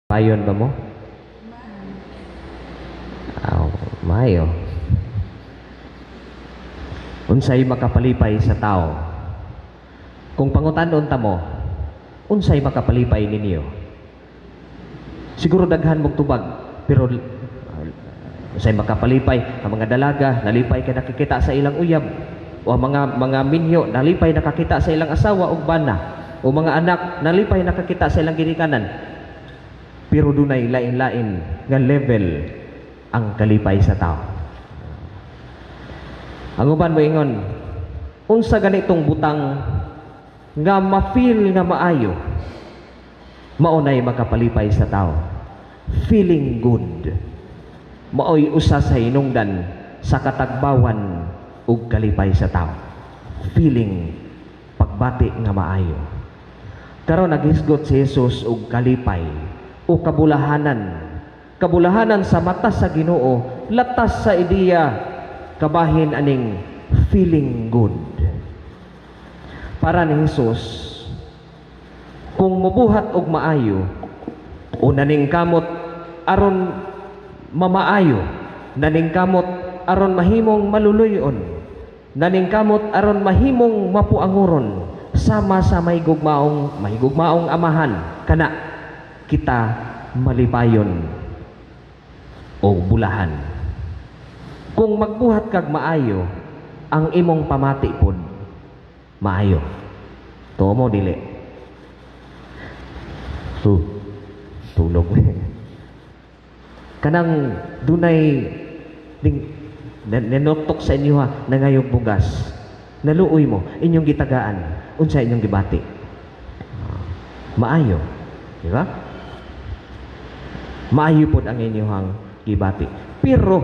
Ayon ba mo? Aw, maayo. Unsay makapalipay sa tao? Kung pangutan-on ta mo, unsay makapalipay ninyo? Siguro daghan mong tubag, pero unsay makapalipay ang mga dalaga, nalipay kay nakikita sa ilang uyab, o ang mga minyo, nalipay nakakita sa ilang asawa ug bana, o mga anak, nalipay nakakita sa ilang ginikanan. Pero dunay lain-lain nga level ang kalipay sa tao. Ang uban moingon, unsa ganitong butang nga ma-feel nga maayo, maunay makapalipay sa tao? Feeling good. Maoy usa sa hinungdan sa katagbawan ug kalipay sa tao. Feeling, pagbati nga maayo. Karon naghisgot si Jesus og kalipay o kabulahanan. Kabulahanan sa mata sa Ginoo, latas sa ideya kabahin aning feeling good. Para ni Jesus, kung mubuhat og maayo o naningkamot aron mamaayo, naningkamot aron mahimong maluluyon, naningkamot aron mahimong mapuanguron, sama sa may gugmaong amahan, kana kita malipayon o bulahan. Kung magbuhat kag maayo, ang imong pamati pod maayo. Tuo mo, dili? Tulog. Kanang dunay ding ninoktok sa inyo ha, nangayog bugas. Naluoy mo, inyong gitagaan, unsa inyong gibati? Maayo. Di ba? Maayo pod ang inyong gibati. Pero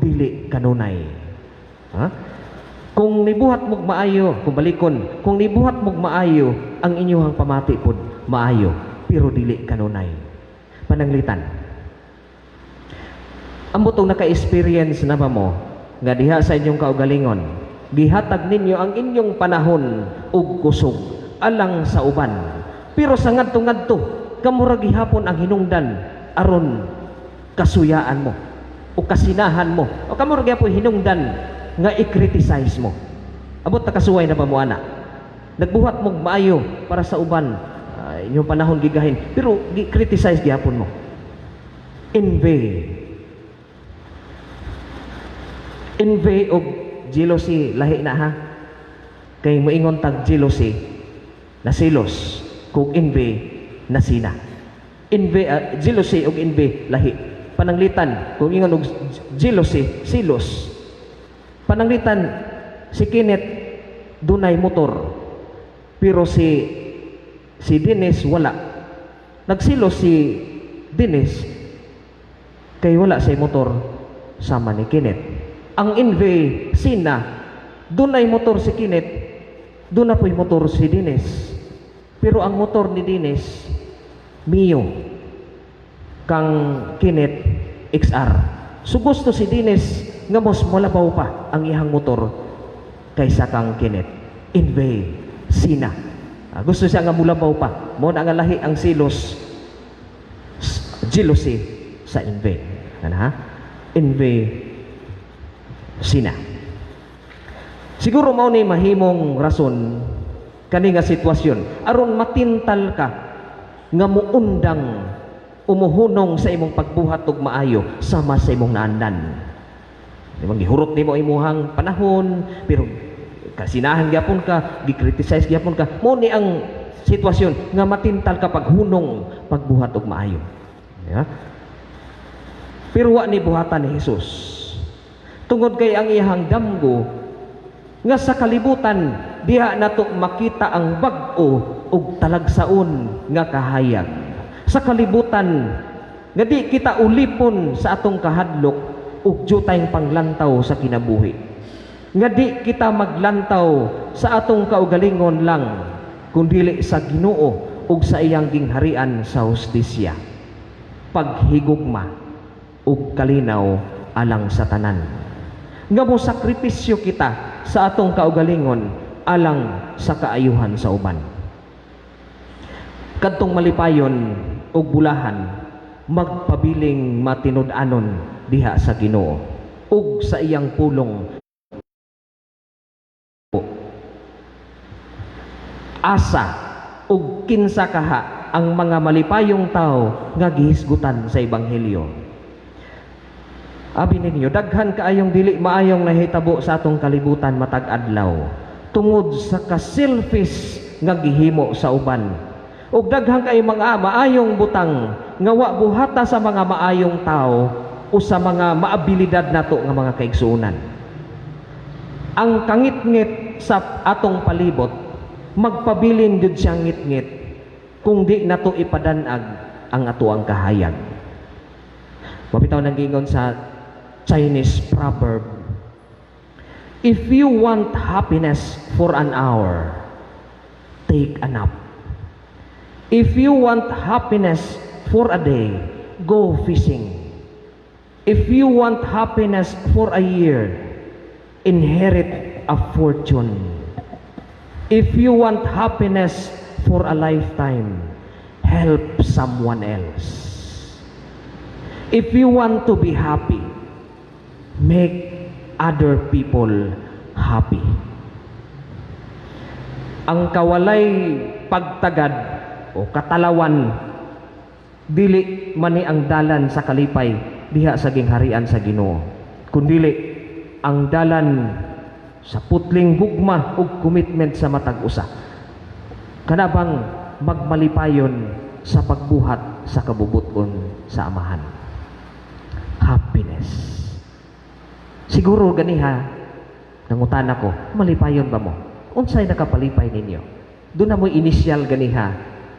dili kanunay. Ha? Kung nibuhat mog maayo, kung balikon, kung nibuhat mog maayo, ang inyong pamati pod maayo, pero dili kanunay. Pananglitan. Ambot og naka-experience na ba mo nga diha sa inyong kaugalingon, gihatag ninyo ang inyong panahon ug kusog alang sa uban? Pero sa ngadto-ngadto, kamo ra gihapon ang hinungdan aron kasuyaan mo o kasinahan mo o kamo ra gihapon hinungdan nga i-criticize mo. Ambot nakasuway na ba mo ana? Nagbuhat mog maayo para sa uban, inyong panahon gigahin, pero gi-criticize gihapon mo. Envy. Envy og jealousy lahi na ha. Kay moingon tag jealousy, nasilos, kung envy, nasina. Envy, jealousy og envy lahi. Pananglitan, kung ingon og jealousy, silos. Pananglitan, si Kenneth dunay motor, pero si Dennis wala. Nagsilos si Dennis kay wala say motor sama ni Kenneth. Ang envy, sina, dunay motor si Kenneth, duna po'y motor si Dennis. Pero ang motor ni Dennis, Mio, kang Kenneth, XR. So gusto si Dennis nga mas malabaw pa ang iyang motor kaysa kang Kenneth. Envy, sina. Gusto siya nga mulabaw pa. Mao na nga lahi ang silos, jealousy sa envy. Ano ha? Envy, sina. Siguro mao ni mahimong rason kani nga sitwasyon aron matintal ka nga muundang umuhunong sa imong pagbuhat og maayo sama sa imong naandan. Di ba, gihurot nimo imuhang panahon, pero kasinahan gyapon ka, gi-criticize gyapon ka. Mao ni ang sitwasyon nga matintal ka paghunong pagbuhat og maayo. Yeah? Pero wa ni buhatan ni Jesus. Tungod kay ang iyang damgo nga sa kalibutan diha nato makita ang bag-o ug talagsaon nga kahayag. Sa kalibutan nga di kita ulipon sa atong kahadlok ug jutayng panglantaw sa kinabuhi. Nga di kita maglantaw sa atong kaugalingon lang kundili sa Ginoo ug sa iyang gingharian sa hustisya, paghigugma ug kalinaw alang sa tanan. Nga mo sakripisyo kita sa atong kaugalingon alang sa kaayuhan sa uban. Kadtong malipayon ug bulahan. Magpabiling matinud-anon diha sa Ginoo ug sa iyang pulong. Asa ug kinsa kaha ang mga malipayong tao nga gihisgutan sa ebanghelyo? Abi ninyo, daghan kaayong dili maayong nahitabo sa atong kalibutan matag adlaw tungod sa ka-selfish nga gihimo sa uban. Ug daghan kay mga maayong butang nga wa buhata sa mga maayong tao o sa mga maabilidad nato nga mga kaigsuonan. Ang kangitngit sa atong palibot, magpabilin jud siyang ngitngit kung di nato ipadanag ang atoang kahayag. Mao bitaw nang giingon sa Chinese proverb, "If you want happiness for an hour, take a nap. If you want happiness for a day, go fishing. If you want happiness for a year, inherit a fortune. If you want happiness for a lifetime, help someone else. If you want to be happy, make other people happy." Ang kawalay pagtagad o katalawan, dili man ni ang dalan sa kalipay diha sa gingharian sa Ginoo, kundili ang dalan sa putling gugma ug commitment sa matag usa, kana bang magmalipayon sa pagbuhat sa kabubut-on sa Amahan. Happiness. Siguro ganiha nangutana ko, malipayon ba mo? Unsay nakapalipay ninyo? Duna mo'y initial ganiha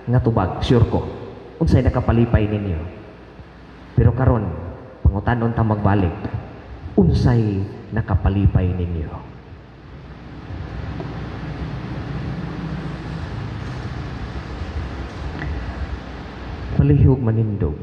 nga tubag, sure ko. Unsay nakapalipay ninyo? Pero karon, pangutanon ta magbalik, unsay nakapalipay ninyo? Palihog manindog.